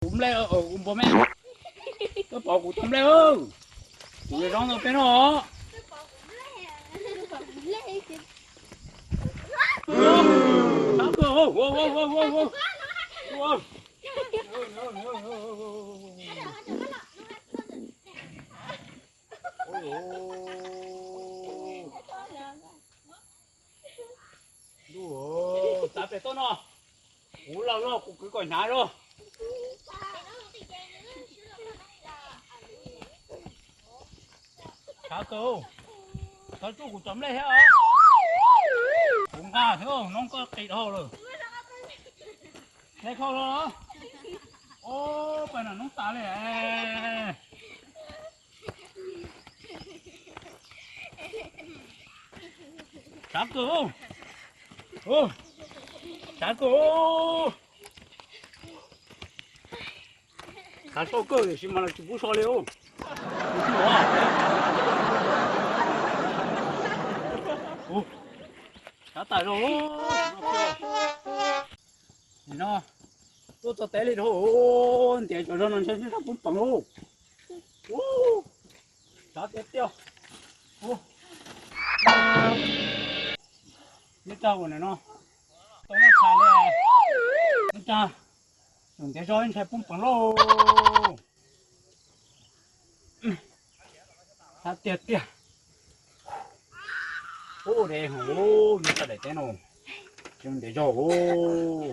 Kuv nplej, kuv npua me. Koj pom kuv tau nplej. Kuv zoo zoo peb no. Ntuj, txav pem toj no. Kuv laus loj kuv kwv kom hnyav zoo. Tshav kawg, thov tsuj kuv cov nplej thiab os. Kuv nqa thiab, noob koj qis dhau lawm. Nplej khau los. Ob pais no noob tas li. Tshav kawg, tshav kawg. Tshav so kawg tiam sis mas los tsis pub so li. Tshav tas zog. Nim no tuaj txog teb li dhau, ntiav cov zog no ntshe sib sab poob peev lauj. Tshav tiag tiag. Neb tag ua no, tau noj tshais li. Neb tag, tus ntiav zog ntshai poob peev lauj. Tshav tiag tiag. Ub, de hov, neb tag daim teb no, tus ntiav zog.